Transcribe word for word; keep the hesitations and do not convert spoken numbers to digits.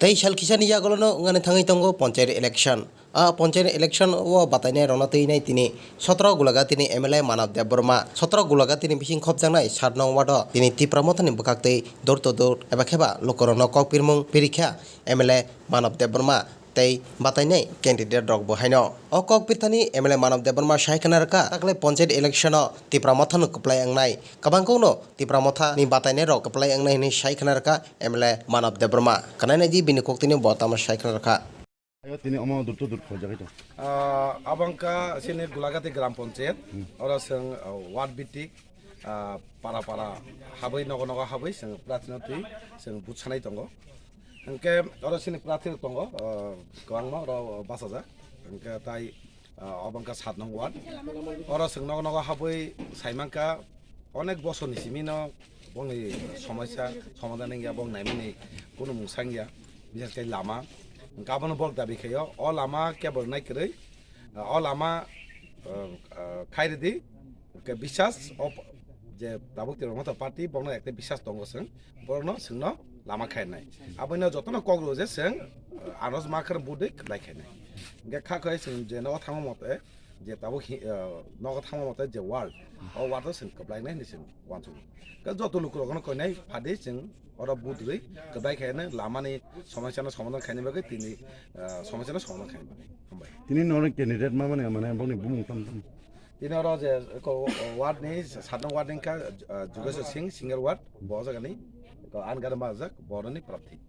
Tei sal kisani yagulono wngani thangwi tongo panchayat election. A panchayat election o batainai rokno twinai tini sotro Gulagati ni M L A Manav Debbarma, sotro Gulagati ni bising khopjaknai sat nong ward o tini Tipra Motha ni bwkhaktwi door to door eba kheba lukurokno kok pirmung pirikha M L A Manav Debbarma tei batainai candidate rok bo haino. O kok pirthani M L A Manav Debbarma sai khna rwkha, takle panchayat election o Tipra Motha no kwplai wngnai. Kwbangkukno Tipra Motha ni batainai rok kwplai wngnai hwnwi sai khna rwkha M L A Manav Debbarma. Khnainai di bini kok tini bo tamo sai khna rwkha. Ayo tini omo dur to dur khojagwi tong. Ah, abangka sini Gulagati Gram Panchayat, oro seng, ah, ward bitik, ah, para para habwi nogo nogo habwi seng prathino twi seng bujsanai tongo. Hwnkhe oro sini prathi tongo, ah, kwbangma oro bachajak. Hwnkhe tai, ah, abangka sat nong ward. Oro seng nogo nogo habwi saimankha onek bosor ni simi no bongni somosya somadhan wngya, bong naimani kunu mung sangya, bisas khe lama. Hwnkhe abono borok dabi khaio, o lama kebol nai kwrwi, o lama, ah, ah, khairidi, hwnkhe bisas o p-, je tabuk Tipra Motha party bongno ekta bisas tongo chwng, borokno chwngno lama khainai. Abono jotono kok rw je chwng, ah, anos ma khar budwi kwplai khainai. Hwnkhe kha khoi chwng je nogo thangma mote, je tabuk hi-, ah, nogo thangma mote je ward, o ward o chwng kwplainai hinwi chwng uansukgo. Khe joto lukurokno koinai phadi chwng oro budwi kwplai khainai, lamani somosyano somadhan khainai bagwi tini, ah, somosyano somadhan khainai bagwi. Hambai. Tini norok candidate ma mane, mane bongni bumung tam tam. Tini oro je ko ward ni, sat nong ward ni kha, ah, Jugeswar Singh, single ward, bo jagani, ko an gada majak, boroni prarthi.